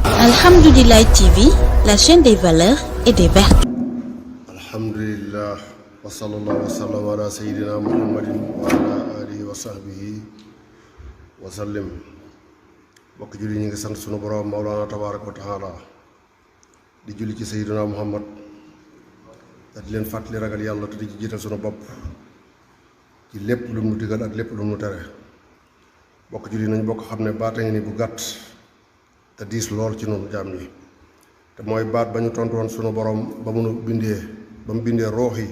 Alhamdoulilah TV, la chaîne des valeurs et des vertus. Alhamdulillah wa sallallahu wa sallam ala sayyidina Muhammadin wa ala alihi wa sahbihi wa sallim. Bokk julli ñi ngi sant sunu borom Mawlana tabaaraka wa taala di julli ci sayyidina Muhammad te di leen fàttali ragal yàlla te di ci jiital sunu bopp ci lépp lu mu digal ak lépp lu mu tere. Bokk julli nañ bokk xam ne baata ngi ni bu gàtt te diis lool ci noonu jaam ñi te mooy baat ba ñu tontu woon sunu borom ba mu bindee roox yi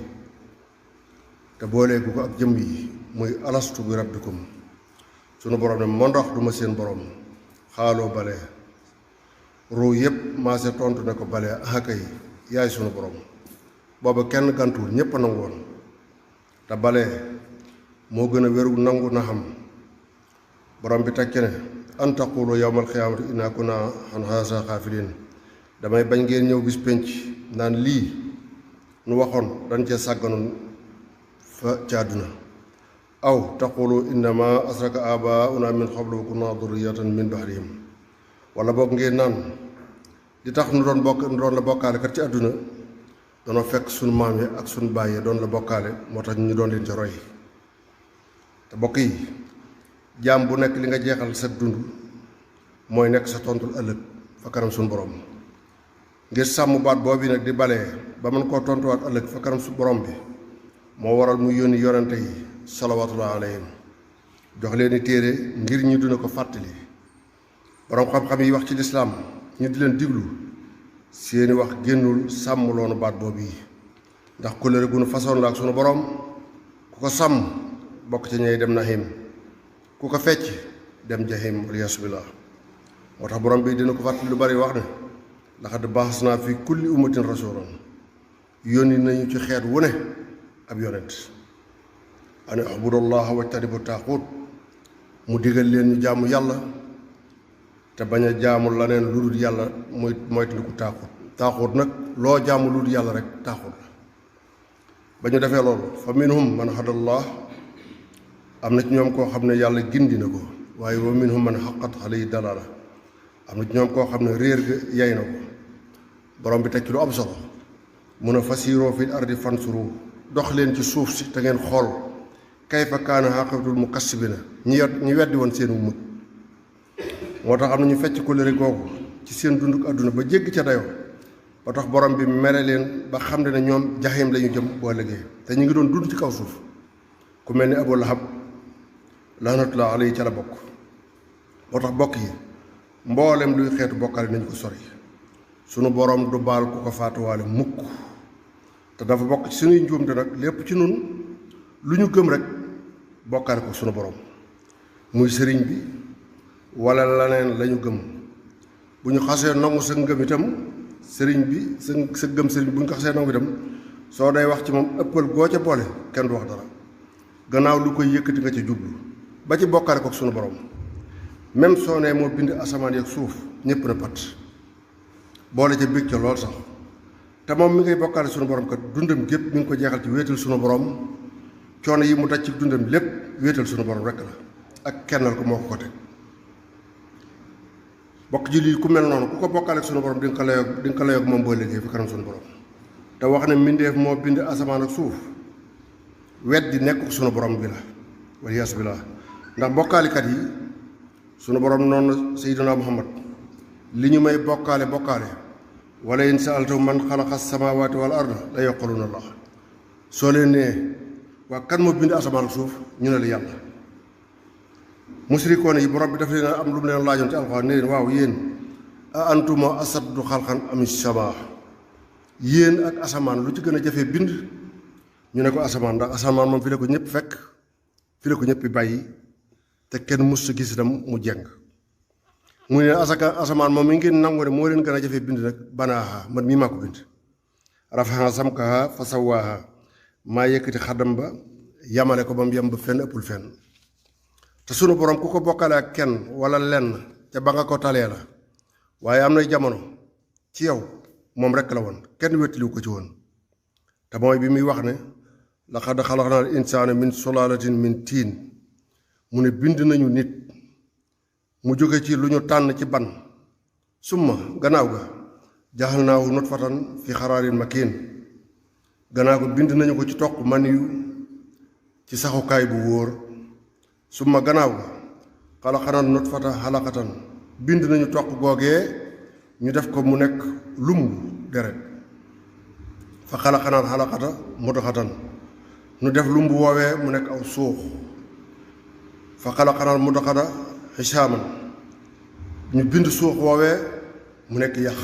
te booleegu ko ak jëm yi muy alastu bi rabbikum sunu borom ne moo ndax duma seen borom xaaloo bale ruu yépp maase tontu ne ko bale akay yaay sunu borom booba kenn gàntuwul ñépp a nangu woon te bale moo gën a wéru nangu na xam borom bi tekki ne an taqulu yawmal xiyaamati inna kunna an haza xaafiliin damay bañ ngeen ñëw bis pénc naan lii nu waxoon dañ cee sàgganoon fa ci àdduna aw taqulu innama asraka abauna min qablu wa kunna durriyatan min bahrihim wala boog ngeen naan di tax nu doon la bokkaale kat ci àdduna danoo fekk sunu maam yi ak sunu baay yi doon la bokkaale moo tax ñu doon leen ci roy te bokk yi jaam bu nekk li nga jeexal sa dund mooy nekk sa tontul ëllëg fa kanam suñu borom ngir sàmm baat boobu nag di balee ba mën koo tontuwaat ëllëg fa kanam su borom bi moo waral mu yónni yonente yi salawatullah alayhim jox leen i téere ngir ñu duna ko fàttali borom xam-xam yi wax ci lislaam ñu di leen diglu seeni wax génnul sàmm loonu baat boobu yi ndax kóllëre gu nu façon la ak sunu borom ku ko sàmm bokk ci ñey dem nahim ku ko fecc dem jahim waliyaasu billah moo tax borom bi dina ko fàttali lu bari wax ne laqad ba'asnaa fi kulli ummatin rasuulan yónni nañu ci xeet wu ne ab yonent an u'budullaha wajtanibu taaxuut mu digal leen ñu jaamu yàlla te bañ a jaamu laneen lu dul yàlla mooy moytandiku taaxuut nag loo jaamu lu dul yàlla rek taaxuut la ba ñu defee loolu fa minhum man hadallah am na ci ñoom koo xam ne yàlla gindi na ko waaye wa minhum man haqqat alayhi dalaala am na ci ñoom koo xam ne réer ga yay na ko borom bi teg ci lu am solo mun a fasiiroo fil ardi fansuru dox leen ci suuf si te ngeen xool kayfa kaana aqibatul mukassibiina ñi weddi woon seenu mujj moo tax am na ñu fecc ko lëre googu ci seen dunduk àdduna ba jégg ca dayoo ba tax borom bi mere leen ba xam ne ñoom jaxiim lañu jëm boo liggéey te ñu ngi doon dund ci kaw suuf ku mel ni Abu Lahab laanatullaahi alayhi ca la bokk moo tax bokk yi mboolem luy xeetu bokkaale nañ ko sori sunu borom du baal ku ko faatuwaale mukk te dafa bokk ci sunuy njuumte nag lépp ci nun lu ñu gëm rek bokkaale ko sunu borom muy sëriñ bi wala leneen lañu gëm bu ñu xasee nangu sa ngëm itam sëriñ bi sa gëm sëriñ bu ñu ko xasee nangu itam soo day wax ci moom ëppal goo ca boole kenn du wax dara gannaaw lu koy yëkkati nga ca jublu ba ci bokkaale ko sunu borom même soo nee moo bind asamaan yi ak suuf ñëpp na pat boole ca bég ca lool sax te moom mi ngay bokkaale sunu borom kat dundam gépp mi ngi ko jeexal ci wéetal sunu borom coono yi mu daj ci dundam lépp wéetal sunu borom rekk la ak kennal ko moo ko teg bokk ji lii ku mel noonu ku ko bokkaale ak sunu borom di nga ko layoog moom boo liggéey fi kanam sunu borom te wax ne mbindeef moo bind asamaan ak suuf wet di nekk sunu borom bi la waliyaasu billaah ndax bokkaalikat yi sunu borom noonu sayyidina Muhammad li ñu may bokkaale wala in sa'altahum man xalaqa samaawaati wal arda la yaquluuna Allah soo leen nee waa kan moo bind asamaan ak suuf ñu ne la yàlla musrikoon yi borom bi daf leen am lu mu leen laajoon ci alxuraan ne leen waaw yéen a antuma asaddu xalqan am samaa yéen ak asamaan lu ci gën a jafee bind ñu ne ko asamaan ndax asamaan moom fi la ko ñëpp fekk fi la ko ñëpp bàyyi te kenn mus sa gis itam mu jeng mu ne asamaan moom mi ngeen nangu ne moo leen gën a jafee bind nag banaaha man mii maa ko bind rafaha samkaha fa sawaaha maa yëkkati xaddam ba yamale ko ba mu yem ba fenn ëppul fenn te sunu borom ku ko bokkale ak kenn wala lenn ca ba nga ko talee la waaye am nay jamono ci yow moom rekk la woon kenn wéttaliwu ko ci woon te mooy bi muy wax ne laqad xalaqnal insaana min sulaalatin min tiin mu ne bind nañu nit mu jóge ci lu ñu tànn ci ban summa gannaaw ga jaxalnaahu nutfatan fi xaraarin makiin gannaaw ga bind nañu ko ci toq man yu ci saxukaay bu wóor summa gannaaw ga xalaqanaa nutfata xalaqatan bind nañu toq googee ñu def ko mu nekk lumb deret fa xalaqanaa xalaqata mudxatan ñu def lumb woowee mu nekk aw suux fa xalaqanaa mudxata xisaaman ñu bind suux woowee mu nekk yax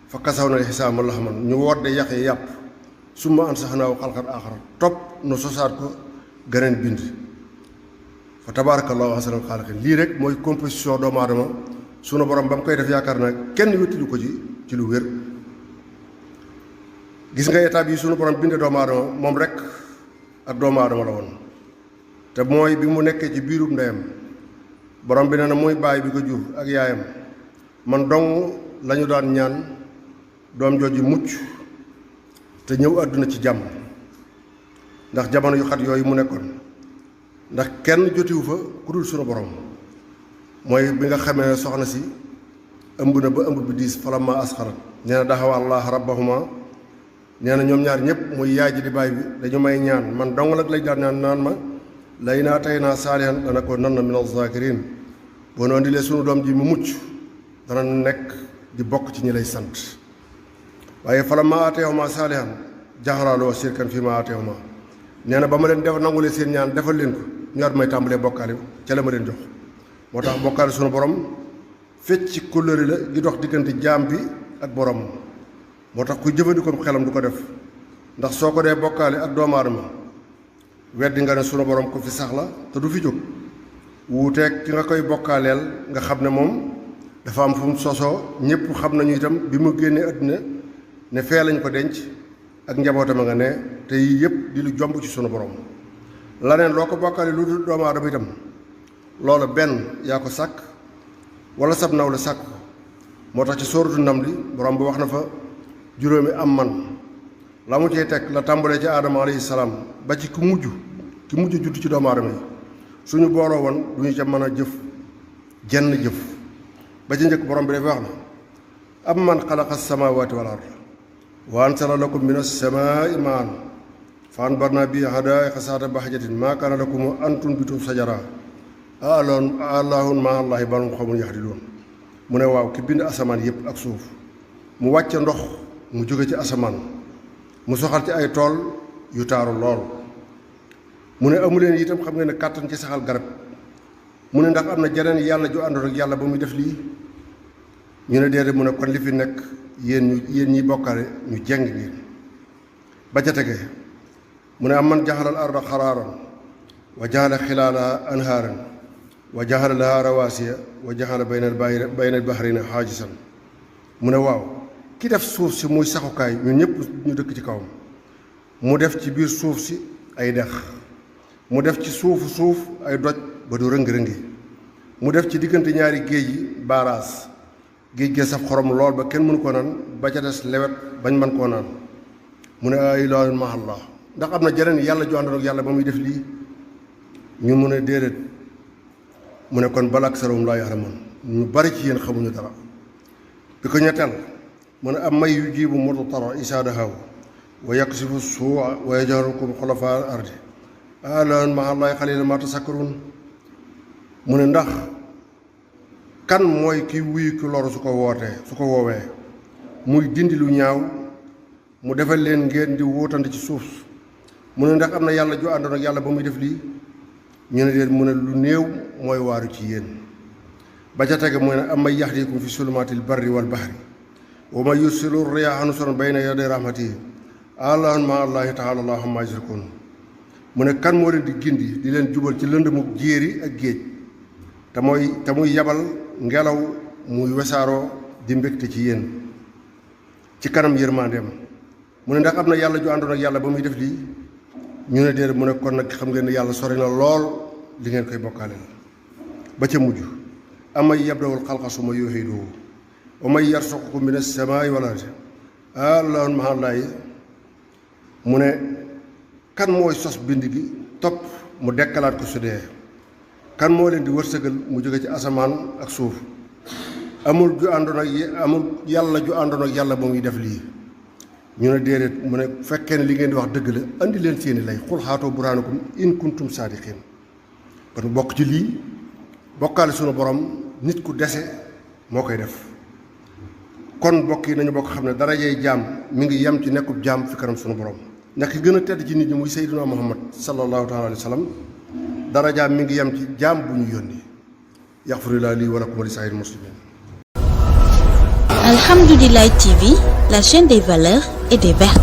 fa kasaw na xisaama laxman ñu wodde yax yi yàpp summa ansaxnaahu xalqan aaxara topp nu sosaat ko geneen bind fa tabaarakallaahu ahsanul xaaliqiin lii rek mooy composition doomu aadama sunu borom ba mu koy def yaakaar naa kenn wéttilu ko ci lu wér. gis nga état bi sunu borom binde doomu aadama moom rek ak doomu aadama la woon te mooy bi mu nekkee ci biirub ndeyam borom bi nee na muy baay bi ko jur ak yaayam man dong lañu daan ñaan doom jooju mucc te ñëw àdduna ci jàmm ndax jamono yu xat yooyu mu nekkoon ndax kenn jotiwu fa ku dul sunu borom mooy bi nga xamee ne soxna si ëmb na ba ëmb bi diis falamma asxarat nee na daxawa allah rabbahuma nee na ñoom ñaar ñëpp muy yaay ji di baay bi dañu may ñaan man dong la lañ daan ñaan naan ma lay naa tey naa saalihan dana ko nan na min az-zaakiriin boo noonu dilee sunu doom ji mu mucc dana nekk di bokk ci ñi lay sant waaye falamma aatayahuma saalihan jaxaraaloo sirkan fii ma aatayahuma nee na ba ma leen def nangulee seen ñaan defal leen ko ñu war may tàmbalee bokkaale ca la ma leen jox moo tax bokkaale sunu borom fecc ci kóllëre la gi dox diggante jaam bi ak borom moo tax kuy jëfandikoo xelam du ko def ndax soo ko dee bokkaale ak doomu aadama weddi nga ne sunu borom ko fi sax la te du fi jóg wuuteeg ki nga koy bokkaaleel nga xam ne moom dafa am fu mu sosoo ñëpp xam nañu itam bi mu génnee àdduna ne fee lañ ko denc ak njabootam a nga ne te yii yëpp di lu jomb ci sunu borom laneen loo ko bokkaale lu dul doomu aadama itam loola benn yaa ko sàkk wala sab naw la sàkk ko moo tax ci sóoratu Namli borom bi wax na fa juróomi am man la mu cay teg la tàmbalee ci aadama alayhi salaam ba ci ki mujj judd ci doomu aadama yi suñu booloo woon du ñu ca mën a jëf jenn jëf ba ci njëkk borom bi dafa wax na am man xalaqa samaawaati wal ard wa ansala lakum min as-samaa'i maa'an fa anbarnaa bihi hadaa'iqa zaata bahjatin maa kaana lakum an tunbitu sajara allaahun ma'a llaahi bal hum qawmun yahdiluun mu ne waaw ki bind asamaan yëpp ak suuf mu wàcce ndox mu jóge ci asamaan mu soxal ci ay tool yu taaru lool mu ne amuleen itam xam nga ne kàttan ci saxal garab mu ne ndax am na jeneen yàlla ju àndoon ak yàlla ba muy def lii ñu ne déedéet mu ne kon li fi nekk yéen ñi bokkaale ñu jeng ngeen ba ca tege mu ne am man jaxalal arda xaraaran wa jaxala xilaalaha anhaaran wa jaxala laha rawaasiya wa jaxala bayna albahrayni xaajisan mu ne waaw ki def suuf si muy saxukaay ñun ñëpp ñu dëkk ci kawam mu def ci biir suuf si ay dex mu def ci suuf ay doj ba du rëngi-rëngi mu def ci diggante ñaari géej yi baaraas géej gee saf xorom lool ba kenn mënu ko naan ba ca des lewet bañ mën koo naan mu ne a ilaahun ma'a llaah ndax am na jeneen yàlla ju àndoon ak yàlla ba muy def lii ñu mu ne déedéet mu ne kon bal aksaruhum laa ya'lamuun ñu bari ci yéen xamuñu dara bi ko ñetteel mu ne am may yujiibu mudtarra izaa da'aahu wa yakshifu suu'a wa yaj'alukum xulafaa al-ardi a ilaahun ma'a llaahi qaliilan maa tazakkaruun mu ne ndax kan mooy ki wuyu ki loru su ko woowee muy dindi lu ñaaw mu defal leen ngeen di wuutante ci suuf mu ne ndax am na yàlla ju àndoon ak yàlla ba muy def lii ñu ne déet mu ne lu néew mooy waaru ci yéen ba ca tege mu ne am may yaxdikum fi sulumaatil barri wal bahri wa man yursilu riyaaha nushran bayna yaday rahmatihi allaahun ma'a llaahi ta'aala allaahu ammaa yushrikuun mu ne kan moo leen di gindi di leen jubal ci lëndëmu jéeri ak géej te muy yabal ngelaw muy wesaaroo di mbégte ci yéen ci kanam yërmandeem mu ne ndax am na yàlla ju àndoon ak yàlla ba muy def lii ñu ne déedéet mu ne kon nag xam ngeen ne yàlla sori na lool li ngeen koy bokkaale la ba ca mujj amay yabda'ul xalqa summa yu'iiduhu wa man yarzuqukum mina samaa'i wal ardi allaahun ma'a llaahi mu ne kan mooy sos bind gi topp mu dekkalaat ko su dee kan moo leen di wërsëgal mu jóge ci asamaan ak suuf amul yàlla ju àndoon ak yàlla ba muy def lii ñu ne déedéet mu ne fekkee ne li ngeen di wax dëgg la andi leen seeni lay xul xaatoo buraanakum in kuntum saadiqin kon bokk ci lii bokkaale sunu borom nit ku dese moo koy def kon bokk yi nañu bokk xam ne darajey jaam mi ngi yem ci nekkub jaam fi kanam sunu borom ndax ki gën a tedd ci nit ñi muy Seydina Muhammad sallallahu taala alayhi wa sallam darajaam mi ngi yem ci jaam bu ñu yónni yaxfirullahu lii wa lakum wa li saa'iril muslimin. Alhamdulillah TV, la chaîne des valeurs et des vertus.